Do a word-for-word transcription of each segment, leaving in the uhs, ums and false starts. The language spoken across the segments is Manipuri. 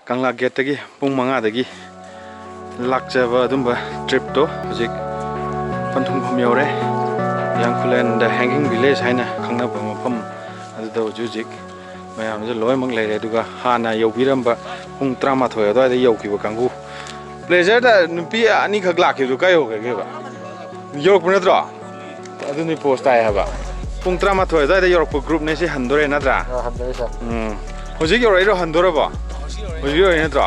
ꯀꯪꯂꯥ ꯒꯦꯠꯇꯒꯤ ꯄꯨꯡ ꯃꯉꯥꯗꯒꯤ ꯂꯥꯛꯆꯕ ꯑꯗꯨꯝꯕ ꯇ꯭ꯔꯤꯞꯇꯣ ꯍꯧꯖꯤꯛ ꯄꯟꯊꯨꯡꯐꯝ ꯌꯧꯔꯦ꯫ ꯌꯥꯡꯈꯨꯂꯦꯟꯗ ꯍꯦꯡꯒꯤꯡ ꯚꯤꯂꯦꯖ ꯍꯥꯏꯅ ꯈꯪꯅꯕ ꯃꯐꯝ ꯑꯗꯨꯗ ꯍꯧꯖꯤꯛ ꯍꯧꯖꯤꯛ ꯃꯌꯥꯝꯁꯨ ꯂꯣꯏꯅꯃꯛ ꯂꯩꯔꯦ꯫ ꯑꯗꯨꯒ ꯍꯥꯟꯅ ꯌꯧꯕꯤꯔꯝꯕ ꯄꯨꯡ ꯇꯔꯥꯃꯥꯊꯣꯏ ꯑꯗꯨꯋꯥꯏꯗ ꯌꯧꯈꯤꯕ ꯀꯥꯡꯕꯨ, ꯄ꯭ꯂꯦꯖꯔꯗ ꯅꯨꯄꯤ ꯑꯅꯤꯈꯛ ꯂꯥꯛꯈꯤꯕꯗꯨ ꯀꯥꯏ ꯌꯧꯈ꯭ꯔꯒꯦꯕ? ꯌꯧꯔꯛꯄ ꯅꯠꯇ꯭ꯔꯣ? ꯑꯗꯨꯅꯤ ꯄꯣꯁ ꯇꯥꯏ ꯍꯥꯏꯕ꯫ ꯄꯨꯡ ꯇꯔꯥꯃꯥꯊꯣꯏ ꯑꯗꯨꯋꯥꯏꯗ ꯌꯧꯔꯛꯄ ꯒ꯭ꯔꯨꯞꯅꯦ ꯁꯤ, ꯍꯟꯗꯣꯔꯦ ꯅꯠꯇ꯭ꯔꯥ? ꯑ, ꯍꯟꯗꯣꯔꯦ, ꯁꯥꯔ꯫ ꯎꯝ꯫ ꯍꯧꯖꯤꯛ ꯌꯧꯔꯛꯏꯔꯣ, ꯍꯟꯗꯣꯔꯕꯣ? ꯍꯧꯖꯤꯛ ꯌꯧꯔꯛꯏ ꯅꯠꯇ꯭ꯔꯣ?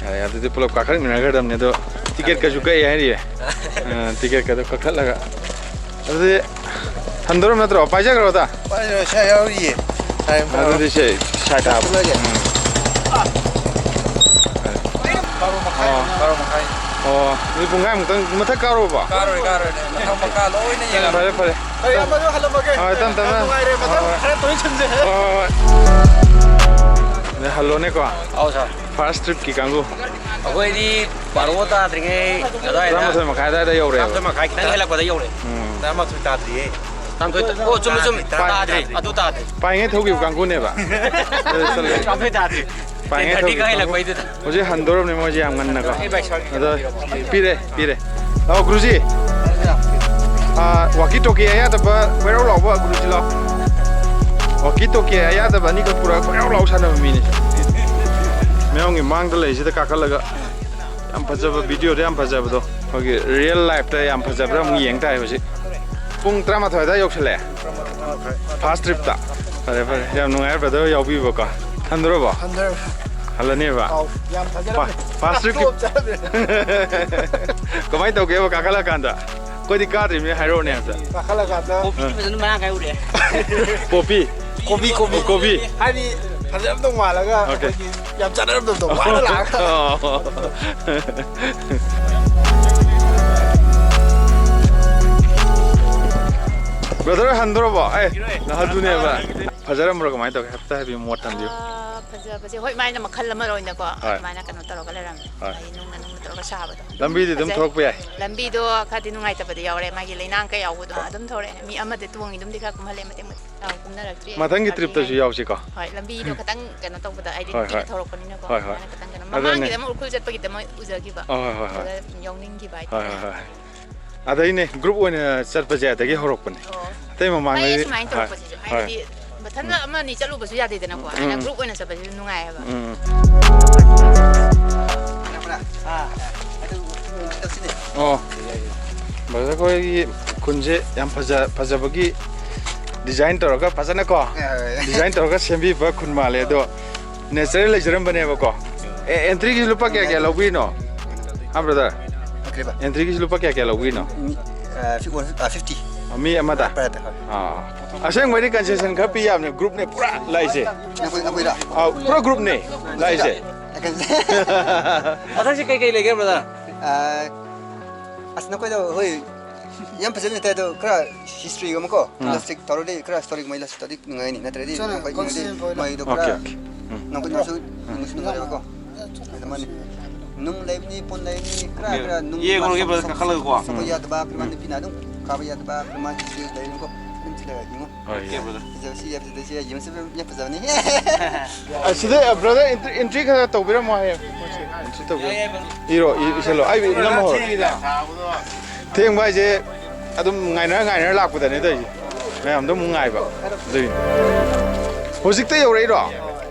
ꯌꯥꯔꯦ, ꯑꯗꯨꯗꯤ ꯄꯨꯂꯞ ꯀꯥꯈꯠꯃꯤꯟꯅꯒꯗꯕꯅꯦ꯫ ꯑꯗꯣ ꯇꯤꯀꯦꯠꯀꯁꯨ ꯀꯛꯑꯦ ꯍꯥꯏꯔꯤꯌꯦ꯫ ꯑ, ꯇꯤꯀꯦꯠꯀꯗꯣ ꯀꯛꯊꯠꯂꯒ꯫ ꯑꯗꯨꯗꯤ ꯍꯟꯗꯣꯔꯝ ꯅꯠꯇ꯭ꯔꯣ? ꯄꯥꯏꯖꯈ꯭ꯔꯣ ꯑꯗ꯫ ꯄꯥꯏꯖꯈ꯭ꯔꯣ, ꯁꯤ ꯌꯥꯎꯔꯤꯌꯦ꯫ ꯁꯥꯏ ꯑꯃ ꯑꯗꯨꯗꯤ ꯁꯦ, ꯁꯥꯏ ꯊꯥꯕ꯫ ꯆꯠꯂꯒꯦ꯫ ꯎꯝ꯫ ꯕꯥꯔꯣ ꯃꯈꯥꯏ, ꯑꯣ꯫ ꯕꯥꯔꯣ ꯃꯈꯥꯏ꯫ ꯑꯣ, ꯑꯗꯨꯗꯤ ꯄꯨꯡꯈꯥꯏꯃꯨꯛꯇꯪ ꯃꯊꯛ ꯀꯥꯔꯨꯕ? ꯀꯥꯔꯣꯏ, ꯀꯥꯔꯣꯏ꯫ ꯃꯊꯛ ꯃꯈꯥ ꯂꯣꯏꯅ ꯌꯦꯡꯉꯒꯦ꯫ ꯐꯔꯦ, ꯐꯔꯦ꯫ ꯐꯔꯦ, ꯑꯃꯁꯨ ꯍꯜꯂꯝꯃꯒꯦ꯫ ꯍꯣꯏ, ꯇꯞ ꯇꯞꯅ꯫ ꯌꯥꯝ ꯅꯨꯡꯉꯥꯏꯔꯦ, ꯃꯊꯪ ꯍꯣꯏ, ꯍꯣꯏ꯫ ꯈꯔ ꯇꯣꯏꯅ ꯁꯤꯟꯁꯦ꯫ ꯍꯣꯏ, ꯍꯣꯏ, ꯍꯣꯏ꯫ ꯑꯗꯨꯗꯤ ꯍꯜꯂꯣꯅꯦꯀꯣ꯫ ꯑꯧ, ꯁꯥꯔ꯫ ꯐꯥꯔꯁ ꯇ꯭ꯔꯤꯞꯀꯤ ꯀꯥꯡꯕꯨ꯫ ꯑꯩꯈꯣꯏꯗꯤ ꯕꯥꯔꯣ ꯇꯥꯗ꯭ꯔꯤꯉꯩ ꯑꯗꯨꯋꯥꯏꯗ, ꯇꯔꯥꯃꯥꯊꯣꯏ ꯃꯈꯥꯏ ꯑꯗꯨꯋꯥꯏꯗ ꯌꯧꯔꯦꯕ꯫ ꯇꯔꯥꯃꯥꯊꯣꯏ ꯃꯈꯥꯏ ꯈꯤꯇꯪ ꯍꯦꯜꯂꯛꯄꯗ ꯌꯧꯔꯦ꯫ ꯎꯝ꯫ ꯇꯔꯥꯃꯥꯊꯣꯏ ꯇꯥꯗ꯭ꯔꯤꯌꯦ꯫ ꯇꯔꯥꯃꯥꯊꯣꯏ ꯇ-, ꯑꯣ, ꯆꯨꯝꯃꯤ, ꯆꯨꯝꯃꯤ꯫ ꯇꯥꯗ꯭ꯔꯤ, ꯇꯥꯗ꯭ꯔꯤ, ꯇꯥꯗ꯭ꯔꯤ꯫ ꯑꯗꯨ ꯇꯥꯗ꯭ꯔꯤ꯫ ꯄꯥꯏꯉꯩ ꯊꯧꯈꯤꯕ ꯀꯥꯡꯕꯨꯅꯦꯕ꯫ ꯑꯗꯨ ꯆꯠꯂꯦ꯫ ꯇꯔꯥꯃꯥꯊꯣꯏ ꯇꯥꯗ꯭ꯔꯤ꯫ ꯄꯥꯏꯉꯩ ꯊꯧꯈꯤꯕ ꯀꯥꯡꯕꯨ꯫ ꯍꯦꯜꯂꯛꯄꯩꯗꯨꯗ꯫ ꯍꯧꯖꯤꯛ ꯍꯟꯗꯣꯔꯕꯅꯤ ꯃꯣꯏꯁꯦ ꯌꯥꯝ ꯉꯟꯅꯀꯣ꯫ ꯑꯗꯣ ꯄꯤꯔꯦ, ꯄꯤꯔꯦ꯫ ꯂꯥꯛꯑꯣ, ꯒꯨꯔꯨꯖꯤ꯫ ꯑꯥ, ꯋꯥꯀꯤ ꯇꯣꯀꯤ ꯑꯌꯥꯗꯕ ꯀꯣꯏꯔꯥꯎ ꯂꯥꯎꯕ ꯒꯨꯔꯨꯖꯤ ꯂꯥꯛꯑꯣ꯫ ꯋꯥꯀꯤ ꯇꯣꯀꯤ ꯑꯌꯥꯗꯕ ꯑꯅꯤꯈꯛ ꯄꯨꯔꯒ ꯀꯣꯏꯔꯥꯎ ꯂꯥꯎ ꯁꯥꯟꯅꯕ ꯃꯤꯅꯤ꯫ ꯃꯌꯥꯝꯒꯤ ꯃꯥꯡꯗ ꯂꯩꯁꯤꯗ ꯀꯥꯈꯠꯂꯒ ꯌꯥꯝ ꯐꯖꯕ, ꯚꯤꯗꯤꯑꯣꯗ ꯌꯥꯝ ꯐꯖꯕꯗꯣ, ꯑꯩꯈꯣꯏꯒꯤ ꯔꯤꯌꯦꯜ ꯂꯥꯏꯐꯇ ꯌꯥꯝ ꯐꯖꯕ꯭ꯔꯥ ꯑꯃꯨꯛ ꯌꯦꯡ ꯇꯥꯏ ꯍꯧꯖꯤꯛ꯫ ꯄꯨꯡ ꯇꯔꯥꯃꯥꯊꯣꯏ ꯑꯗꯨꯋꯥꯏ ꯌꯧꯁꯜꯂꯛꯑꯦ꯫ ꯐꯥꯔꯁ ꯇ꯭ꯔꯤꯞꯇ꯫ ꯐꯔꯦ, ꯐꯔꯦ꯫ ꯌꯥꯝ ꯅꯨꯡꯉꯥꯏꯔꯦ ꯕ꯭ꯔꯗꯔ ꯌꯥꯎꯕꯤꯕꯀꯣ꯫ ꯍꯟꯗꯣꯔꯕꯣ? ꯍꯟꯗꯔꯦ꯫ ꯍꯜꯂꯅꯦꯕ? ꯑꯥꯎ, ꯌꯥꯝ ꯐꯖꯔꯝꯃꯦ꯫ ꯐꯥ-, ꯐꯥꯔꯁ ꯇ꯭ꯔꯤꯞꯀꯤ ꯆꯞ ꯆꯥꯗ꯭ꯔꯦ꯫ ꯀꯃꯥꯏꯅ ꯇꯧꯒꯦꯕ ꯀꯥꯈꯠꯂꯀꯥꯟꯗ? ꯑꯩꯈꯣꯏꯗꯤ ꯀꯥꯗ꯭ꯔꯤꯕꯅꯤꯅ ꯍꯥꯏꯔꯛꯑꯣꯅꯦ ꯑꯝꯇ꯫ ꯀꯥꯈꯠꯂꯀꯥꯟꯗ ꯄꯣꯄꯤꯗꯤ ꯐꯖꯅ ꯃꯔꯥꯡ ꯀꯥꯏ ꯎꯔꯦ꯫ ꯄꯣꯄꯤ? ꯀꯣꯕꯤ, ꯀꯣꯕꯤ꯫ ꯀꯣꯕꯤ꯫ ꯍꯥꯏꯗꯤ ꯐꯖꯔꯝꯗꯧ ꯃꯥꯜꯂꯒ ꯑꯣꯀꯦ꯫ ꯑꯩꯈꯣꯏꯒꯤ ꯌꯥꯝ ꯆꯥꯟꯅꯔꯝꯗꯕꯗꯣ ꯋꯥꯅ ꯂꯥꯛꯑꯒ꯫ ꯑꯣ꯫ ꯕ꯭ꯔꯗꯔ ꯍꯟꯗꯣꯔꯕꯣ? ꯑꯦ, ꯅꯍꯥꯟꯗꯨꯅꯦꯕ꯫ ꯐꯖꯔꯝꯕ꯭ꯔꯣ? ꯀꯃꯥꯏꯅ ꯇꯧꯒꯦ? ꯍꯥꯏꯐꯦꯠꯇ ꯍꯥꯏꯕꯤꯌꯨ, ꯃꯣꯠ ꯊꯝꯕꯤꯌꯨ꯫ ꯑꯥ, ꯐꯖꯕꯁꯦ ꯍꯣꯏ, ꯃꯥꯏꯅ ꯃꯈꯜ ꯑꯃ ꯑꯣꯏꯅꯀꯣ, ꯍꯣꯏ꯫ ꯑꯗꯨꯃꯥꯏꯅ ꯀꯩꯅꯣ ꯇꯧꯔꯒ ꯂꯩꯔꯝꯃꯦ꯫ ꯍꯣꯏ꯫ ꯍꯥꯏꯗꯤ ꯅꯨꯡꯅ ꯅꯨꯡꯅ ꯇꯧꯔꯒ ꯁꯥꯕꯗꯣ꯫ ꯂꯝꯕꯤꯗꯤ ꯑꯗꯨꯝ ꯐꯖꯩ꯫ ꯊꯣꯔꯛꯄ ꯌꯥꯏ꯫ ꯂꯝꯕꯤꯗꯣ ꯈꯔꯗꯤ ꯅꯨꯡꯉꯥꯏꯇꯕꯗꯤ ꯌꯥꯎꯔꯦ, ꯃꯥꯒꯤ ꯂꯩꯅꯥꯡ ꯀꯩ ꯌꯥꯎꯕꯗꯣ ꯑꯗꯨꯝ ꯊꯣꯔꯛꯑꯦ꯫ ꯃꯤ ꯑꯃꯗꯤ ꯇꯣꯡꯉꯤ, ꯑꯗꯨꯝꯗꯤ ꯈꯔ ꯀꯨꯝꯍꯜꯂꯦ, ꯃꯇꯦꯛ ꯃꯇꯦꯛ ꯌꯥꯝ ꯀꯨꯝꯅꯔꯛꯇ꯭ꯔꯤ꯫ ꯃꯊꯪꯒꯤ ꯇ꯭ꯔꯤꯞꯇꯁꯨ ꯌꯥꯎꯁꯤꯀꯣ꯫ ꯍꯣꯏ, ꯂꯝꯕꯤꯗꯣ ꯈꯤꯇꯪ ꯀꯩꯅꯣ ꯇꯧꯕꯗ, ꯍꯥꯏꯗꯤ ꯍꯣꯏ, ꯅꯨꯄꯤꯅ ꯍꯣꯏ꯫ ꯊꯧꯔꯛꯄꯅꯤꯅꯀꯣ, ꯍꯣꯏ, ꯍꯣꯏ꯫ ꯑꯗꯨꯃꯥꯏꯅ ꯈꯤꯇꯪ ꯀꯩꯅꯣ꯫ ꯑꯗꯨꯅꯦ꯫ ꯃꯃꯥꯡꯒꯤꯗ ꯑꯃ ꯎꯈ꯭ꯔꯨꯜ ꯆꯠꯄꯒꯤꯗ ꯃꯣꯏ ꯎꯖꯈꯤꯕ꯫ ꯍꯣꯏ, ꯍꯣꯏ, ꯍꯣꯏ, ꯍꯣꯏ꯫ ꯑꯗꯨꯗ ꯌꯥꯎꯅꯤꯡꯈꯤꯕ ꯍꯣꯏ, ꯍꯣꯏ, ꯍꯥꯏꯇꯥꯔꯦ꯫ ꯍꯣꯏ꯫ ꯑꯗꯩꯅꯦ, ꯒ꯭ꯔꯨꯞ ꯑꯣꯏꯅ ꯆꯠꯄꯁꯦ ꯑꯗꯒꯤ ꯍꯧꯔꯛꯄꯅꯦ꯫ ꯑꯣ꯫ ꯑꯇꯩ ꯃꯃꯥꯡꯗꯗꯤ ꯐꯩꯌꯦ ꯁꯨꯃꯥꯏꯅ ꯍꯣꯏ, ꯇꯧꯔꯛꯄꯁꯤꯁꯨ꯫ ꯍꯣꯏ꯫ ꯍꯥꯏꯕꯗꯤ ꯃꯊꯟꯗ ꯎꯝ꯫ ꯑꯃ ꯑꯅꯤ ꯆꯠꯂꯨꯕꯁꯨ ꯌꯥꯗꯦꯗꯅꯀꯣ꯫ ꯎꯝ, ꯍꯥꯏꯅ ꯎꯝ꯫ ꯒ꯭ꯔꯨꯞ ꯑꯣꯏꯅ ꯆꯠꯄꯁꯤꯁꯨ ꯅꯨꯡꯉꯥꯏꯌꯦꯕ꯫ ꯎꯝ, ꯎꯝ꯫ ꯑꯥ, ꯑꯗꯨ ꯇꯧꯁꯤꯅꯦ꯫ ꯑꯣ꯫ ꯕ꯭ꯔꯗꯔ, ꯑꯩꯈꯣꯏꯒꯤ ꯈꯨꯟꯁꯦ ꯌꯥꯝ ꯐꯖ-, ꯐꯖꯕꯒꯤ ꯗꯤꯖꯥꯏꯟ ꯇꯧꯔꯒ ꯐꯖꯅꯀꯣ, ꯍꯣꯏ, ꯍꯣꯏ꯫ ꯗꯤꯖꯥꯏꯟ ꯇꯧꯔꯒ ꯁꯦꯝꯕꯤꯕ ꯈꯨꯟ ꯃꯥꯜꯂꯦ꯫ ꯑꯗꯣ ꯅꯦꯆꯔꯦꯜ ꯂꯩꯖꯔꯝꯕꯅꯦꯕꯀꯣ꯫ ꯑꯦ, ꯑꯦꯟꯇ꯭ꯔꯤꯒꯤꯁꯨ ꯂꯨꯄꯥ ꯀꯌꯥ ꯀꯌꯥ ꯂꯧꯕꯤꯅꯣ? ꯍꯥ, ꯕ꯭ꯔꯗꯔ? ꯀꯩꯕ? ꯑꯦꯟꯇ꯭ꯔꯤꯒꯤꯁꯨ ꯂꯨꯄꯥ ꯀꯌꯥ ꯀꯌꯥ ꯂꯧꯕꯤꯅꯣ? ꯃꯤ, ꯑ, ꯐꯤ-, ꯋꯥꯟ, ꯑ, ꯐꯤꯐꯇꯤ꯫ ꯃꯤ ꯑꯃꯗ? ꯄꯔ ꯍꯦꯗ, ꯍꯣꯏ꯫ ꯑꯥ꯫ ꯑꯁꯦꯡꯕꯩꯗꯤ ꯀꯟꯁꯦꯁꯟ ꯈꯔ ꯄꯤ ꯌꯥꯕꯅꯦ, ꯒ꯭ꯔꯨꯞꯅꯦ ꯄꯨꯔꯥ ꯂꯥꯛꯏꯁꯦ꯫ ꯑꯩꯈꯣꯏ, ꯑꯩꯈꯣꯏꯔ? ꯑꯥ, ꯄꯨꯔꯥ ꯒ꯭ꯔꯨꯞꯅꯦ ꯂꯥꯛꯏꯁꯦ꯫ ꯃꯊꯛꯁꯦ ꯀꯩ ꯀꯩ ꯂꯩꯒꯦ, ꯕ꯭ꯔꯗꯔ? ꯑ, ꯑꯁ, ꯅꯈꯣꯏꯗꯣ, ꯍꯣꯏ, ꯌꯥꯝ ꯐꯖꯅ ꯇꯥꯏ, ꯑꯗꯣ ꯈꯔ ꯍꯤꯁꯇ꯭ꯔꯤꯒꯨꯝꯕꯀꯣ, ꯎꯝ꯫ ꯄ꯭ꯂꯥꯁꯇꯤꯛ ꯇꯧꯔꯗꯤ, ꯈꯔ ꯍꯤꯁꯇꯣꯔꯤꯛ ꯃꯩ ꯂꯥꯁ ꯇꯧꯔꯗꯤ ꯅꯨꯡꯉꯥꯏꯅꯤ, ꯅꯠꯇ꯭ꯔꯗꯤ ꯆꯠꯂꯣ, ꯅꯈꯣꯏ ꯌꯦꯡꯉꯗꯤ ꯀꯣꯟꯁꯦ ꯀꯣꯏꯔꯣ꯫ ꯃꯩꯗꯣ ꯑꯣꯀꯦ, ꯈꯔ ꯑꯣꯀꯦ꯫ ꯎꯝ꯫ ꯅꯈꯣꯏꯅꯁꯨ ꯎꯝ꯫ ꯅꯨꯡꯁꯨ ꯅꯨꯡꯉꯥꯏꯔꯦꯕꯀꯣ꯫ ꯑꯗꯨꯃꯥꯏꯅ ꯅꯨꯡ ꯂꯩꯕꯅꯤ, ꯄꯣꯟ ꯂꯩꯕꯅꯤ, ꯈꯔ ꯎꯝ꯫ ꯈꯔ ꯅꯨꯡ ꯌꯦꯡꯉꯨꯔꯒꯦ, ꯁꯣꯛ-, ꯕ꯭ꯔꯗꯔ, ꯁꯣꯛ-, ꯀꯥꯈꯠꯂꯒꯀꯣ꯫ ꯁꯣꯛꯄ ꯎꯝ꯫ ꯌꯥꯗꯕ, ꯈꯔ ꯎꯝ꯫ ꯅꯨꯄꯤꯅ ꯑꯗꯨꯝ ꯀꯥꯕ ꯌꯥꯗꯕ, ꯈꯔ ꯍꯤꯁꯇ꯭ꯔꯤ ꯂꯩꯕꯅꯤꯀꯣ꯫ ꯑꯗꯨꯝ ꯊꯤꯜꯂꯒ ꯌꯦꯡꯉꯣ꯫ ꯍꯣꯏ, ꯑꯣꯀꯦ, ꯌꯥꯏ꯫ ꯕ꯭ꯔꯗꯔ꯫ ꯐꯖꯕꯁꯤ ꯌꯥꯝ ꯐꯖꯗꯦ, ꯁꯤ ꯌꯥꯝ ꯐꯖꯕꯅꯤ꯫ ꯑꯁꯤꯗ, ꯑ, ꯕ꯭ꯔꯗꯔ, ꯑꯦꯟꯇ꯭ꯔꯤ, ꯑꯦꯟꯇ꯭ꯔꯤ ꯈꯔ ꯇꯧꯕꯤꯔꯝꯃꯣ ꯍꯥꯏꯌꯦ꯫ ꯑꯦꯟꯇ꯭ꯔꯤ ꯇꯧꯕꯤꯔꯝꯃꯣ꯫ ꯌꯥꯏ, ꯌꯥꯏ, ꯕ꯭ꯔꯗꯔ꯫ ꯏꯔꯣ, ꯏ-, ꯏꯁꯜꯂꯣ꯫ ꯑꯩ ꯏꯅꯝꯃ ꯍꯧꯔꯣ꯫ ꯊꯦꯡꯉꯤꯗ꯫ ꯊꯦꯡꯕ ꯍꯥꯏꯁꯦ ꯑꯗꯨꯝ ꯉꯥꯏꯅꯔ ꯉꯥꯏꯅꯔ ꯂꯥꯛꯄꯗꯅꯦ ꯇꯧꯔꯤꯁꯦ꯫ ꯃꯌꯥꯝꯗꯣ ꯑꯃꯨꯛ ꯉꯥꯏꯕ꯫ ꯑꯗꯨꯏꯅꯤ꯫ ꯍꯧꯖꯤꯛꯇ ꯌꯧꯔꯛꯏꯔꯣ?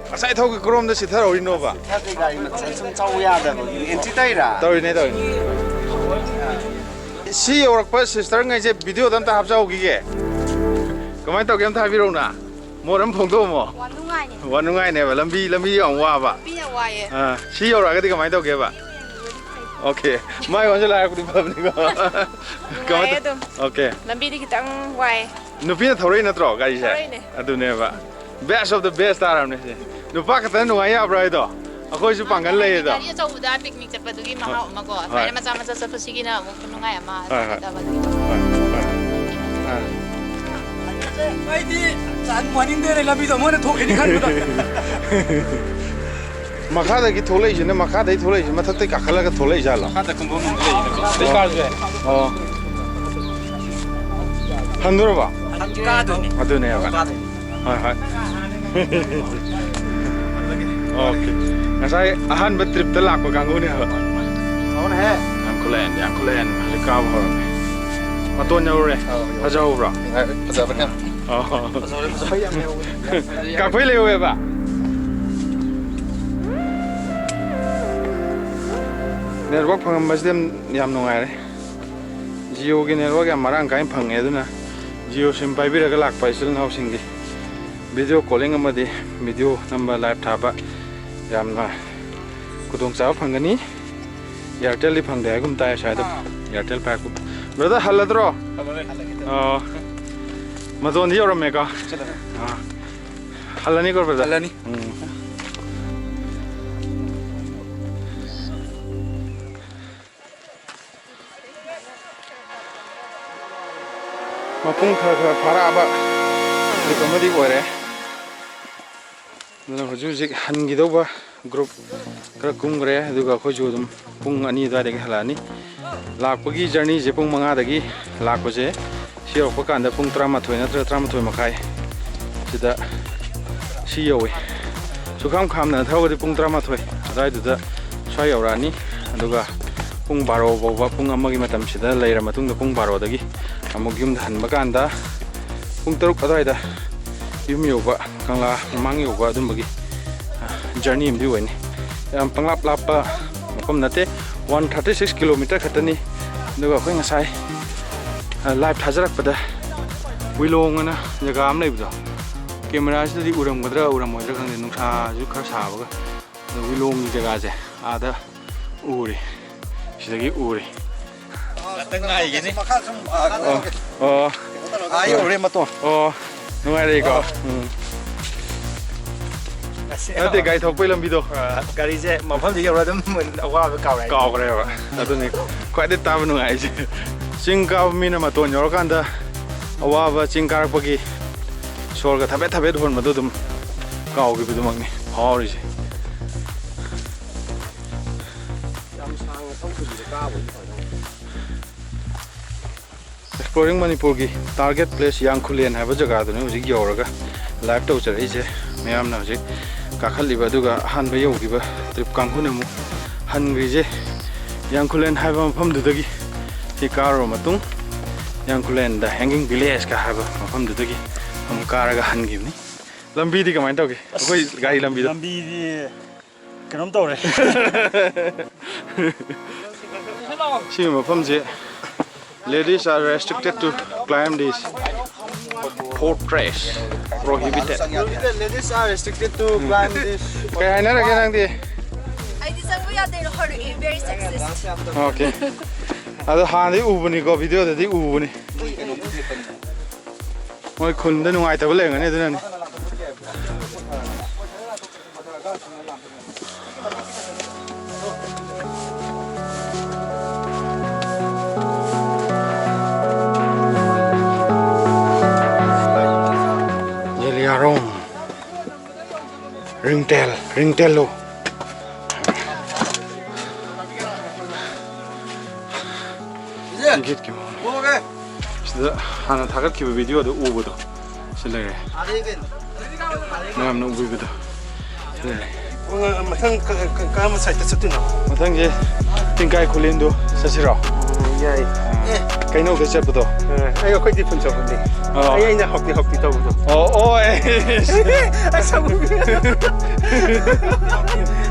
ꯉꯁꯥꯏ ꯊꯧꯒꯤ ꯀꯔꯣꯝꯗ ꯁꯤꯠꯊꯔꯛꯏꯅꯣꯕ? ꯊꯥꯗꯤ ꯒꯥꯔꯤ ꯃꯆꯥ ꯁꯨꯝ ꯊꯧ ꯌꯥꯗꯕꯒꯤ ꯑꯦꯟꯇ꯭ꯔꯤ ꯇꯧꯔꯤꯔꯥ? ꯇꯧꯔꯤꯅꯦ, ꯇꯧꯔꯤꯅꯦ꯫ ꯁꯤ ꯌꯧꯔꯛꯄ ꯁꯤꯁꯇꯔꯉꯩꯁꯦ ꯚꯤꯗꯤꯑꯣꯗ ꯑꯝꯇ ꯍꯥꯞꯆꯍꯧꯈꯤꯒꯦ꯫ ꯀꯃꯥꯏꯅ ꯇꯧꯒꯦ ꯑꯝꯇ ꯍꯥꯏꯕꯤꯔꯛꯎꯅ꯫ ꯃꯣꯠ ꯑꯃ ꯐꯣꯡꯗꯣꯛꯑꯝꯃꯣ꯫ ꯋꯥ ꯅꯨꯡꯉꯥꯏꯅꯦ꯫ ꯋꯥ ꯅꯨꯡꯉꯥꯏꯅꯦꯕ꯫ ꯂꯝꯕꯤ, ꯂꯝꯕꯤ ꯌꯥꯝ ꯋꯥꯕ꯫ ꯅꯨꯄꯤꯅ ꯋꯥꯏꯌꯦ꯫ ꯑꯥ, ꯁꯤ ꯌꯧꯔꯛꯑꯒꯗꯤ ꯀꯃꯥꯏꯅ ꯇꯧꯒꯦꯕ? ꯅꯨꯄꯤꯅ ꯌꯦꯡꯕꯗꯤ ꯐꯩ꯫ ꯑꯣꯀꯦ꯫ ꯃꯥꯏ ꯑꯣꯟꯁꯤꯜꯂ ꯍꯥꯏꯔꯛꯄꯗꯤ ꯐꯕꯅꯤꯀꯣ꯫ ꯅꯨꯡꯉꯥꯏꯌꯦ ꯀꯃꯥꯏꯅ ꯑꯗꯨꯝ꯫ ꯑꯣꯀꯦ꯫ ꯂꯝꯕꯤꯗꯤ ꯈꯤꯇꯪ ꯋꯥꯏ꯫ ꯅꯨꯄꯤꯅ ꯊꯧꯔꯛꯏ ꯅꯠꯇ꯭ꯔꯣ ꯒꯥꯔꯤꯁꯦ? ꯊꯧꯔꯛꯏꯅꯦ꯫ ꯑꯗꯨꯅꯦꯕ꯫ Best of the best ꯇꯥꯔꯕꯅꯦ ꯁꯤ꯫ ꯅꯨꯄꯥ ꯈꯛꯇꯅ ꯅꯨꯡꯉꯥꯏ ꯌꯥꯕ꯭ꯔꯣ ꯍꯥꯏꯗꯣ? ꯑꯩꯈꯣꯏꯁꯨ ꯄꯥꯡꯒꯜ ꯂꯩꯌꯦꯗꯣ꯫ ꯒꯥꯔꯤ ꯑꯆꯧꯕꯗ ꯄꯤꯛꯅꯤꯛ ꯆꯠꯄꯗꯨꯒꯤ ꯃꯍꯥꯎ ꯑꯃꯀꯣ꯫ ꯍꯣꯏ꯫ ꯁꯨꯃꯥꯏꯅ ꯃꯆꯥ ꯃꯆꯥ ꯆꯠꯄꯁꯤꯒꯤꯅ ꯑꯃꯨꯛ ꯈꯨꯅꯨꯡꯉꯥꯏ ꯑꯃ꯫ ꯍꯣꯏ, ꯍꯣꯏ꯫ ꯆꯠꯀꯗꯕ ꯑꯗꯨꯒꯤ꯫ ꯍꯣꯏ, ꯍꯣꯏ꯫ ꯑꯥ꯫ ꯑꯩꯗꯤ ꯆꯥꯟ ꯄꯥꯅꯤꯡꯗꯦꯅꯦ, ꯂꯝꯕꯤꯗꯣ ꯃꯣꯏꯅ ꯊꯣꯛꯈꯤꯅꯤ ꯈꯟꯕꯗ꯫ ꯃꯈꯥꯗꯒꯤ ꯊꯣꯛꯂꯛꯏꯁꯤꯅ, ꯃꯈꯥꯗꯒꯤ ꯊꯣꯛꯂꯛꯏꯁꯤꯅ ꯃꯊꯛꯇꯩ ꯀꯥꯈꯠꯂꯒ ꯊꯣꯛꯂꯛꯏꯖꯥꯠꯂꯣ? ꯃꯈꯥꯗ ꯀꯨꯝꯐꯝ ꯑꯃ ꯂꯩꯌꯦ꯫ ꯑꯗꯩ ꯀꯥꯔꯁꯨ ꯌꯥꯏ꯫ ꯑꯣ꯫ ꯍꯟꯗꯣꯔꯕꯣ? ꯀꯥꯗꯣꯏꯅꯦ꯫ ꯑꯗꯨꯅꯦꯕ꯫ ꯀꯥꯗꯣꯏꯅꯦ꯫ ꯍꯣꯏ, ꯍꯣꯏ꯫ ꯑꯣꯀꯦ꯫ ꯉꯁꯥꯏ ꯑꯍꯥꯟꯕ ꯇ꯭ꯔꯤꯞꯇ ꯂꯥꯛꯄ ꯀꯥꯡꯕꯨꯅꯦꯕ꯫ ꯌꯥꯡꯈꯨꯂꯦꯟ, ꯌꯥꯡꯈꯨꯂꯦꯟ ꯍꯧꯖꯤꯛ ꯀꯥꯕ ꯍꯧꯔꯝꯃꯦ꯫ ꯃꯇꯣꯟ ꯌꯧꯔꯦ꯫ ꯑꯧ, ꯌꯧꯔꯦ꯫ ꯐꯖꯍꯧꯕ꯭ꯔꯣ? ꯐꯖꯕꯅꯦ꯫ ꯑꯣ꯫ ꯐꯖꯍꯧꯔꯦ, ꯐꯖꯍꯧꯔꯦ꯫ ꯀꯥꯛꯐꯩ ꯂꯩꯍꯧꯋꯦꯕ꯫ ꯅꯦꯠꯋꯥꯛ ꯐꯪꯉꯝꯕꯁꯤꯗꯤ ꯌꯥꯝ, ꯌꯥꯝ ꯅꯨꯡꯉꯥꯏꯔꯦ꯫ ꯖꯤꯑꯣꯒꯤ ꯅꯦꯠꯋꯥꯛ ꯌꯥꯝ ꯃꯔꯥꯡ ꯀꯥꯏꯅ ꯐꯪꯉꯦ, ꯑꯗꯨꯅ ꯖꯤꯑꯣ ꯁꯤꯝ ꯄꯥꯏꯕꯤꯔꯒ ꯂꯥꯛꯄ ꯏꯆꯤꯜ ꯏꯅꯥꯎꯁꯤꯡꯒꯤ ꯚꯤꯗꯤꯑꯣ ꯀꯣꯂꯤꯡ ꯑꯃꯗꯤ ꯚꯤꯗꯤꯑꯣ ꯅꯝꯕ, ꯂꯥꯏꯚ ꯊꯥꯕ ꯌꯥꯝꯅ ꯈꯨꯗꯣꯡꯆꯥꯕ ꯐꯪꯒꯅꯤ꯫ ꯏꯌꯥꯔꯇꯦꯜꯗꯤ ꯐꯪꯗꯦ ꯍꯥꯏꯒꯨꯝ ꯇꯥꯏ ꯁ꯭ꯋꯥꯏꯗ꯫ ꯑꯥ꯫ ꯏꯌꯥꯔꯇꯦꯜ ꯄꯥꯏꯔꯛꯄ꯫ ꯕ꯭ꯔꯗꯔ, ꯍꯜꯂꯗ꯭ꯔꯣ? ꯍꯜꯂꯔꯣꯏ꯫ ꯑꯣ꯫ ꯃꯇꯣꯟꯗꯤ ꯌꯧꯔꯝꯃꯦꯀꯣ? ꯆꯠꯂꯦ꯫ ꯑꯥ꯫ ꯍꯜꯂꯅꯤꯀꯣ, ꯕ꯭ꯔꯗꯔ? ꯍꯜꯂꯅꯤ꯫ ꯎꯝ꯫ ꯃꯄꯨꯡ ꯈꯔ ꯈꯔ ꯐꯥꯔꯛꯑꯕ ꯇ꯭ꯔꯤꯞ ꯑꯃꯗꯤ ꯑꯣꯏꯔꯦ꯫ ꯑꯗꯨꯅ ꯍꯧꯖꯤꯛ ꯍꯧꯖꯤꯛ ꯍꯟꯈꯤꯗꯧꯕ ꯒ꯭ꯔꯨꯞ ꯈꯔ ꯀꯨꯝꯈ꯭ꯔꯦ, ꯑꯗꯨꯒ ꯑꯩꯈꯣꯏꯁꯨ ꯑꯗꯨꯝ ꯄꯨꯡ ꯑꯅꯤ ꯑꯗꯨꯋꯥꯏꯗꯒꯤ ꯍꯜꯂꯛꯑꯅꯤ꯫ ꯂꯥꯛꯄꯒꯤ ꯖꯔꯅꯤꯁꯦ ꯄꯨꯡ ꯃꯉꯥꯗꯒꯤ ꯂꯥꯛꯄꯁꯦ, ꯁꯤ ꯌꯧꯔꯛꯄ ꯀꯥꯟꯗ ꯄꯨꯡ ꯇꯔꯥꯃꯥꯊꯣꯏ ꯅꯠꯇ꯭ꯔꯒ ꯇꯔꯥꯃꯥꯊꯣꯏ ꯃꯈꯥꯏ ꯁꯤꯗ ꯁꯤ ꯌꯧꯏ꯫ ꯁꯨꯈꯥꯝ ꯈꯥꯝꯗꯅ ꯊꯧꯔꯒꯗꯤ ꯄꯨꯡ ꯇꯔꯥꯃꯥꯊꯣꯏ ꯑꯗꯨꯋꯥꯏꯗꯨꯗ ꯁ꯭ꯋꯥꯏ ꯌꯧꯔꯛꯑꯅꯤ꯫ ꯑꯗꯨꯒ ꯄꯨꯡ ꯕꯥꯔꯣ ꯐꯥꯎꯕ, ꯄꯨꯡ ꯑꯃꯒꯤ ꯃꯇꯝꯁꯤꯗ ꯂꯩꯔ ꯃꯇꯨꯡꯗ, ꯄꯨꯡ ꯕꯥꯔꯣꯗꯒꯤ ꯑꯃꯨꯛ ꯌꯨꯝꯗ ꯍꯟꯕ ꯀꯥꯟꯗ ꯄꯨꯡ ꯇꯔꯨꯛ ꯑꯗꯨꯋꯥꯏꯗ ꯌꯨꯝ ꯌꯧꯕ, ꯀꯪꯂꯥ ꯃꯃꯥꯡ ꯌꯧꯕ ꯑꯗꯨꯝꯕꯒꯤ, ꯑ, ꯖꯔꯅꯤ ꯑꯃꯗꯤ ꯑꯣꯏꯅꯤ꯫ ꯌꯥꯝ ꯄꯪꯂꯥꯞ ꯂꯥꯞꯄ ꯃꯐꯝ ꯅꯠꯇꯦ, ꯋꯥꯟ ꯊꯥꯔꯇꯤ ꯁꯤꯛꯁ ꯀꯤꯂꯣꯃꯤꯇꯔ ꯈꯛꯇꯅꯤ꯫ ꯑꯗꯨꯒ ꯑꯩꯈꯣꯏ ꯉꯁꯥꯏ, ꯑ, ꯂꯥꯏꯚ ꯊꯥꯖꯔꯛꯄꯗ ꯋꯤꯂꯣꯡ ꯑꯅ ꯖꯒꯥ ꯑꯃ ꯂꯩꯕꯗꯣ, ꯀꯦꯃꯦꯔꯥꯁꯤꯗꯗꯤ ꯎꯔꯝꯒꯗ꯭ꯔꯥ ꯎꯔꯝꯃꯣꯏꯗ꯭ꯔꯥ ꯈꯪꯗꯦ, ꯅꯨꯡꯁꯥꯁꯨ ꯈꯔ ꯁꯥꯕꯒ꯫ ꯑꯗꯣ ꯋꯤꯂꯣꯡꯒꯤ ꯖꯒꯥꯁꯦ ꯑꯥꯗ ꯎꯔꯦ, ꯁꯤꯗꯒꯤ ꯎꯔꯦ꯫ ꯉꯥꯛꯇꯪ ꯉꯥꯏꯒꯦꯅꯦ꯫ ꯃꯈꯥ ꯁꯨꯝ, ꯑ, ꯑꯣ, ꯑꯣ꯫ ꯀꯩꯅꯣ ꯇꯧꯔꯒ ꯑꯥ ꯌꯧꯔꯦ ꯃꯇꯣꯟ꯫ ꯑꯣ, ꯅꯨꯡꯉꯥꯏꯔꯦꯀꯣ? ꯑꯣ꯫ ꯎꯝ꯫ ꯉꯁꯤ ꯅꯠꯇꯦ, ꯒꯥꯔꯤ ꯊꯧꯔꯛꯄꯩ ꯂꯝꯕꯤꯗꯣ꯫ ꯑ, ꯒꯥꯔꯤꯁꯦ ꯃꯐꯝꯁꯤ ꯌꯧꯔ ꯑꯗꯨꯝ ꯑꯋꯥꯕ ꯀꯥꯎꯔꯦ꯫ ꯀꯥꯎꯈ꯭ꯔꯦꯕ꯫ ꯑꯗꯨꯅꯤ ꯈ꯭ꯋꯥꯏꯗꯩ ꯇꯥꯕ ꯅꯨꯡꯉꯥꯏꯔꯤꯁꯦ꯫ ꯆꯤꯡ ꯀꯥꯕ ꯃꯤꯅ ꯃꯇꯣꯟ ꯌꯧꯔꯀꯥꯟꯗ ꯑꯋꯥꯕ ꯆꯤꯡ ꯀꯥꯔꯛꯄꯒꯤ ꯁꯣꯔꯒ ꯊꯕꯦꯠ ꯊꯕꯦꯠ ꯍꯣꯟꯕꯗꯣ ꯑꯗꯨꯝ ꯀꯥꯎꯈꯤꯕꯗꯨꯃꯛꯅꯤ ꯐꯥꯎꯔꯤꯁꯦ꯫ ꯌꯥꯝ ꯁꯥꯡꯅ ꯊꯧꯗꯕꯤꯗ ꯀꯥꯕ ꯑꯣꯏꯗꯤ ꯐꯗꯧꯅꯤ꯫ Exploring ꯃꯅꯤꯄꯨꯔꯒꯤ target place ꯌꯥꯡꯈꯨꯂꯦꯟ ꯍꯥꯏꯕ ꯖꯒꯥꯗꯨꯅꯤ ꯍꯧꯖꯤꯛ ꯌꯧꯔꯒ live ꯇꯧꯖꯔꯛꯏꯁꯦ꯫ ꯃꯌꯥꯝꯅ ꯍꯧꯖꯤꯛ ꯀꯥꯈꯠꯂꯤꯕ ꯑꯗꯨꯒ ꯑꯍꯥꯟꯕ ꯌꯧꯈꯤꯕ trip ꯀꯥꯡꯕꯨꯅ ꯑꯃꯨꯛ ꯍꯟꯈ꯭ꯔꯤꯁꯦ ꯌꯥꯡꯈꯨꯂꯦꯟ ꯍꯥꯏꯕ ꯃꯐꯝꯗꯨꯗꯒꯤ꯫ ꯁꯤ ꯀꯥꯔꯨꯔ ꯃꯇꯨꯡ ꯌꯥꯡꯈꯨꯂꯦꯟꯗ Hanging Village ꯀ ꯍꯥꯏꯕ ꯃꯐꯝꯗꯨꯗꯒꯤ ꯑꯃꯨꯛ ꯀꯥꯔꯒ ꯍꯟꯈꯤꯕꯅꯤ꯫ ꯂꯝꯕꯤꯗꯤ ꯀꯃꯥꯏꯅ ꯇꯧꯒꯦ? ꯑꯩꯈꯣꯏ ꯒꯥꯔꯤ ꯂꯝꯕꯤꯗꯣ? ꯂꯝꯕꯤꯗꯤ ꯀꯩꯅꯣꯝ ꯇꯧꯔꯦ꯫ ꯁꯤꯒꯤ ꯃꯐꯝꯁꯦ, "Ladies are restricted to climb this fortress, prohibited." Ladies are restricted to climb this. ꯀꯩ ꯍꯥꯏꯅꯔꯒꯦ ꯅꯪꯗꯤ? ꯑꯩꯗꯤ ꯆꯪꯕ ꯌꯥꯗꯦꯅ ꯍꯣꯔꯛꯑꯦ, very sexist꯫ Okay꯫ ꯑꯗꯣ ꯍꯥꯟꯅꯗꯤ ꯎꯕꯅꯤꯀꯣ, video ꯗꯗꯤ ꯎꯕꯅꯤ꯫ ꯃꯣꯏ ꯈꯨꯟꯗ ꯅꯨꯡꯉꯥꯏꯇꯕ ꯂꯩꯔꯝꯒꯅꯤ, ꯑꯗꯨꯅꯅꯤ꯫ ꯖꯦꯂꯤꯌꯥꯔꯣꯡ꯫ ꯔꯤꯡꯇꯦꯜ, ꯔꯤꯡꯇꯦꯜꯂꯨ꯫ ꯁꯤꯗ ꯍꯥꯟꯅ ꯊꯥꯒꯠꯈꯤꯕ video ꯗꯣ ꯎꯕꯗꯣ꯫ ꯁꯤ ꯂꯩꯔꯦ꯫ ꯃꯌꯥꯝꯅ ꯎꯕꯤꯕꯗꯣ꯫ ꯁꯤ ꯂꯩꯔꯦ꯫ ꯃꯊꯪ ꯀ-, ꯀ-, ꯀꯔꯝꯕ side ꯇ ꯆꯠꯇꯣꯏꯅꯣ? ꯃꯊꯪꯁꯦ ꯇꯤꯡꯀꯥꯏ ꯈꯨꯂꯦꯟꯗꯨ ꯆꯠꯁꯤꯔꯣ? ꯎꯝ, ꯌꯥꯏ꯫ ꯑꯥ, ꯑꯦ꯫ ꯀꯩꯅꯧꯗ ꯆꯠꯄꯗꯣ? ꯑꯥ, ꯑꯩ ꯑꯩꯈꯣꯏ ꯗꯤꯐꯨꯟ ꯆꯠꯄꯅꯦ꯫ ꯑꯣ꯫ ꯑꯩ, ꯑꯩꯅ ꯍꯥꯎꯇꯤ ꯍꯥꯎꯇꯤ ꯇꯧꯕꯗꯣ꯫ ꯑꯣ, ꯑꯣ, ꯑꯦ꯫ ꯑꯩ ꯁꯥꯎꯅꯤꯡꯉꯦ꯫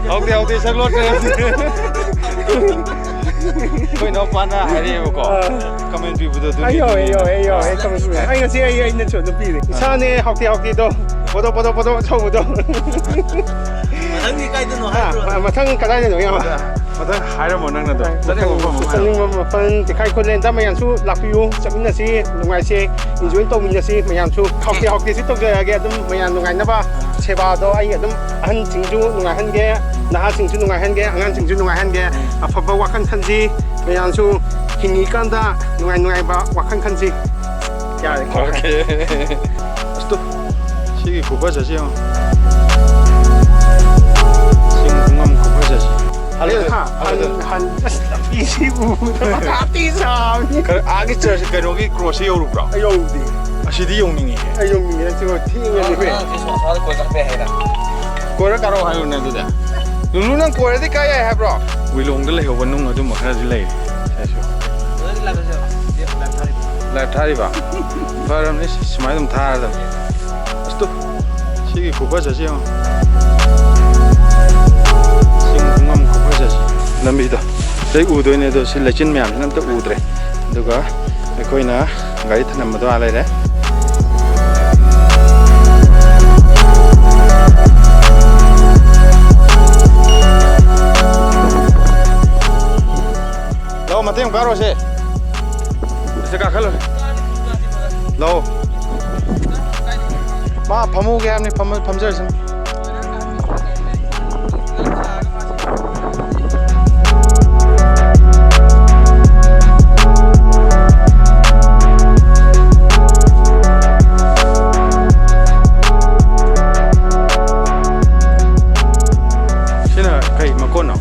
ꯍꯥꯎꯇꯤ ꯍꯥꯎꯇꯤ ꯁꯛꯂꯣꯠꯇ꯭ꯔꯦ꯫ ꯑꯩꯈꯣꯏ ꯏꯅꯥꯎꯄꯥꯅ ꯍꯥꯏꯔꯛꯑꯦꯕꯀꯣ꯫ ꯑꯥ꯫ Comment ꯄꯤꯕꯗꯣ ꯑꯗꯨꯒꯤ ꯑꯩ ꯌꯧꯋꯦ, ꯑꯩ ꯌꯧꯋꯦ, ꯑꯩ ꯌꯧꯋꯦ, ꯑꯩ comment ꯄꯤꯕ꯫ ꯑꯩ ꯉꯁꯤ ꯑꯩ, ꯑꯩꯅꯁꯨ ꯑꯗꯨꯝ ꯄꯤꯔꯦ꯫ ꯏꯁꯥꯅꯦ ꯍꯥꯎꯇꯦ ꯍꯥꯎꯇꯦꯗꯣ꯫ ꯄꯣꯗꯣ, ꯄꯣꯗꯣ, ꯄꯣꯗꯣ ꯁꯧꯕꯗꯣ꯫ ꯃꯊꯪꯗꯤ ꯀꯥꯏꯗꯅꯣ ꯍꯥ? ꯍꯥꯏꯔꯣ꯫ ꯃ-, ꯃꯊꯪ ꯀꯗꯥꯏꯗꯅꯣ, ꯏꯌꯥꯝꯕ? ꯃꯊꯪ ꯍꯥꯏꯔꯝꯃꯣ ꯅꯪꯅ ꯑꯗꯨꯝ꯫ ꯆꯠꯅꯤꯡꯕ ꯃꯐꯝ ꯑꯃ ꯍꯥꯏꯔꯣ꯫ ꯆꯠꯅꯤꯡꯕ ꯃꯐꯝ, ꯇꯤꯈꯥꯏ ꯈꯨꯂꯦꯟꯗ ꯃꯌꯥꯝꯁꯨ ꯂꯥꯛꯄꯤꯌꯨ, ꯆꯠꯃꯤꯟꯅꯁꯤ, ꯅꯨꯡꯉꯥꯏꯁꯦ, enjoy ꯇꯧꯃꯤꯟꯅꯁꯤ ꯃꯌꯥꯝꯁꯨ꯫ ꯍꯥꯎꯇꯦ ꯍꯥꯎꯇꯦꯁꯨ ꯇꯧꯖꯔꯛꯑꯒꯦ ꯑꯗꯨꯝ ꯃꯌꯥꯝ ꯅꯨꯡꯉꯥꯏꯅꯕ꯫ ꯁꯦꯕꯥꯗꯣ ꯑꯩ ꯑꯗꯨꯝ ꯑꯍꯟꯁꯤꯡꯁꯨ ꯅꯨꯡꯉꯥꯏꯍꯟꯒꯦ, ꯅꯍꯥꯁꯤꯡꯁꯨ ꯅꯨꯡꯉꯥꯏꯍꯟꯒꯦ, ꯑꯉꯥꯡꯁꯤꯡꯁꯨ ꯅꯨꯡꯉꯥꯏꯍꯟꯒꯦ꯫ ꯑꯐꯕ ꯋꯥꯈꯜ ꯈꯟꯁꯤ, ꯃꯌꯥꯝꯁꯨ ꯍꯤꯡꯉꯤꯀꯥꯟꯗ ꯅꯨꯡꯉꯥꯏ ꯅꯨꯡꯉꯥꯏꯕ ꯋꯥꯈꯜ ꯈꯟꯁꯤ꯫ ꯌꯥꯔꯦ꯫ Okay꯫ ꯑꯁꯇꯨ꯫ ꯁꯤꯒꯤ ꯈꯨꯐꯖꯁꯤ ꯌꯦꯡꯉꯣ꯫ ꯆꯤꯡ ꯈꯨꯉꯝ ꯈꯨꯐꯖꯁꯤ꯫ Hello, hello. ꯍꯟ-, ꯍꯟ-, ꯑꯁ, ꯂꯝꯕꯤꯁꯤ ꯎꯕꯗ ꯃꯊꯥ ꯊꯤ ꯁꯥꯕꯅꯤ꯫ ꯀ-, ꯑꯥꯒꯤ ꯆꯔꯆ ꯀꯩꯅꯣꯒꯤ ꯀ꯭ꯔꯣꯁꯁꯤ ꯌꯧꯔꯨꯕ꯭ꯔꯣ? ꯑꯩ ꯌꯧꯗꯦ꯫ ꯑꯁꯤꯗꯤ ꯌꯧꯅꯤꯡꯉꯤꯍꯦ꯫ ꯑꯩ ꯌꯧꯅꯤꯡꯉꯦ, ꯁꯤ ꯊꯦꯡꯉꯅꯤ꯫ ꯑꯥ, ꯑꯥ, ꯁꯤ ꯁꯣ-, ꯁꯣꯝꯗ ꯀꯣꯏ ꯆꯠꯄ ꯌꯥꯏ ꯍꯥꯏꯅ꯫ ꯀꯣꯏꯔ ꯀꯥꯔꯛꯑꯣ ꯍꯥꯏꯌꯨꯅꯦ ꯑꯗꯨꯗꯤ꯫ ꯂꯨꯂꯨ, ꯅꯪ ꯀꯣꯏꯔꯗꯤ ꯀꯥꯏ ꯌꯥꯏ ꯍꯥꯏꯕ꯭ꯔꯣ? ꯋꯤꯂꯣꯡꯗ ꯂꯩꯍꯧꯕ ꯅꯨꯡ ꯑꯗꯨꯝꯕ ꯈꯔꯗꯤ ꯂꯩꯔꯦ꯫ ꯁꯤꯁꯨ꯫ ꯂꯥꯏꯞ ꯊꯥꯔꯤꯕ? ꯐꯔꯕꯅꯤ, ꯁꯤ-, ꯁꯨꯃꯥꯏꯅ ꯑꯗꯨꯝ ꯊꯥꯔꯗꯕꯅꯤ꯫ ꯑꯁ ꯇꯨ, ꯁꯤꯒꯤ ꯈꯨꯐꯖꯁꯤ ꯌꯦꯡꯉꯣ꯫ ꯆꯤꯡ ꯈꯨꯉꯝ ꯈꯨꯐꯖꯁꯤ꯫ ꯂꯝꯕꯤꯗꯣ ꯂꯣꯏ ꯎꯗꯣꯏꯅꯦ, ꯑꯗꯣ ꯁꯤ ꯂꯩꯆꯤꯟ ꯃꯌꯥꯝꯁꯤꯅ ꯑꯝꯇ ꯎꯗ꯭ꯔꯦ꯫ ꯑꯗꯨꯒ ꯑꯩꯈꯣꯏꯅ ꯒꯥꯔꯤ ꯊꯅꯝꯕꯗꯣ ꯑꯥ ꯂꯩꯔꯦ꯫ ꯂꯥꯛꯑꯣ, ꯃꯇꯦꯡ ꯄꯥꯡꯔꯣꯁꯦ꯫ ꯁꯤꯗ ꯀꯥꯈꯠꯂꯣ꯫ ꯂꯥꯛꯑꯣ꯫ ꯃꯥ ꯐꯝꯍꯧꯒꯦ ꯍꯥꯏꯕꯅꯤ, ꯐꯝ-, ꯐꯝꯖꯔꯁꯅꯨ꯫ ꯁꯤꯅ ꯀꯩ ꯃꯀꯣꯟꯅꯣ?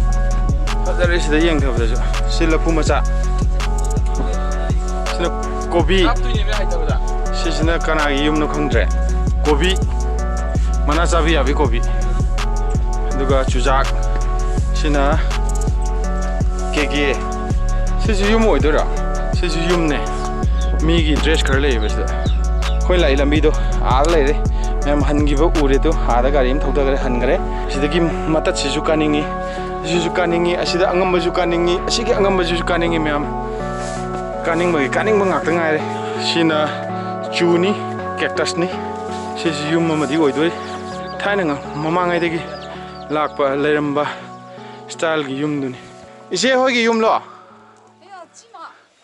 ꯐꯖꯔꯦ, ꯁꯤꯗ ꯌꯦꯡꯊꯕꯗꯁꯨ꯫ ꯁꯤ ꯂꯐꯨ ꯃꯆꯥ꯫ ꯁꯤꯅ ꯀꯣꯕꯤ꯫ ꯁꯤꯁꯤꯅ ꯀꯅꯥꯒꯤ ꯌꯨꯝꯅꯣ ꯈꯪꯗ꯭ꯔꯦ꯫ ꯀꯣꯕꯤ꯫ ꯃꯅꯥ ꯆꯥꯕ ꯌꯥꯕꯤ ꯀꯣꯕꯤ꯫ ꯑꯗꯨꯒ ꯆꯨꯖꯥꯛ꯫ ꯁꯤꯅ ꯀꯦꯒꯦ꯫ ꯁꯤꯁꯨ ꯌꯨꯝ ꯑꯣꯏꯗꯣꯏꯔꯥ? ꯁꯤꯁꯨ ꯌꯨꯝꯅꯦ꯫ ꯃꯤꯒꯤ ꯗ꯭ꯔꯦꯁ ꯈꯔ ꯂꯩꯌꯦꯕ ꯁꯤꯗ꯫ ꯑꯩꯈꯣꯏ ꯂꯥꯛꯏ ꯂꯝꯕꯤꯗꯣ ꯑꯥꯗ ꯂꯩꯔꯦ꯫ ꯃꯌꯥꯝ ꯍꯟꯈꯤꯕ ꯎꯔꯦ ꯑꯗꯨ꯫ ꯑꯥꯗ ꯒꯥꯔꯤ ꯑꯃ ꯊꯧꯊꯈ꯭ꯔꯦ, ꯍꯟꯈ꯭ꯔꯦ꯫ ꯁꯤꯗꯒꯤ ꯃꯇꯠꯁꯤꯁꯨ ꯀꯥꯅꯤꯡꯉꯤ꯫ ꯑꯁꯤꯁꯨ ꯀꯥꯅꯤꯡꯉꯤ, ꯑꯁꯤꯗ ꯑꯉꯝꯕꯁꯨ ꯀꯥꯅꯤꯡꯉꯤ, ꯑꯁꯤꯒꯤ ꯑꯉꯝꯕꯁꯤꯁꯨ ꯀꯥꯅꯤꯡꯉꯤ ꯃꯌꯥꯝ꯫ ꯀꯥꯅꯤꯡꯕꯒꯤ ꯀꯥꯅꯤꯡꯕ ꯉꯥꯛꯇ ꯉꯥꯏꯔꯦ꯫ ꯁꯤꯅ ꯆꯨꯅꯤ, cactus ꯅꯤ꯫ ꯁꯤꯁꯨ ꯌꯨꯝ ꯑꯃꯗꯤ ꯑꯣꯏꯗꯣꯔꯤ꯫ ꯊꯥꯏꯅ ꯉ-, ꯃꯃꯥꯡꯉꯩꯗꯒꯤ ꯂꯥꯛꯄ, ꯂꯩꯔꯝꯕ style ꯒꯤ ꯌꯨꯝꯗꯨꯅꯤ꯫ ꯏꯆꯦ ꯍꯣꯏꯒꯤ ꯌꯨꯝꯂꯣ?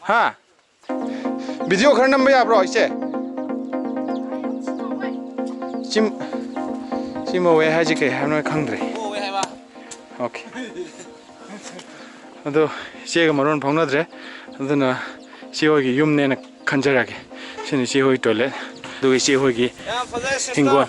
ꯍꯥ? Video ꯈꯔ ꯅꯝꯕ ꯌꯥꯕ꯭ꯔꯣ, ꯏꯆꯦ? ꯁꯤ, ꯁꯤ ꯃꯧꯋꯦ ꯍꯥꯏꯁꯦ ꯀꯩ ꯍꯥꯏꯕꯅꯣ ꯑꯩ ꯈꯪꯗ꯭ꯔꯦ꯫ ꯑꯣꯀꯦ꯫ ꯑꯗꯣ ꯏꯆꯦꯒ ꯃꯔꯣꯟ ꯐꯥꯎꯅꯗ꯭ꯔꯦ, ꯑꯗꯨꯅ ꯏꯆꯦ ꯍꯣꯏꯒꯤ ꯌꯨꯝꯅꯦꯅ ꯈꯟꯖꯔꯒꯦ꯫ ꯁꯤꯅ ꯏꯆꯦ ꯍꯣꯏ toilet꯫ ꯑꯗꯨꯒ ꯏꯆꯦ ꯍꯣꯏꯒꯤ ꯍꯤꯡꯒꯣꯜ꯫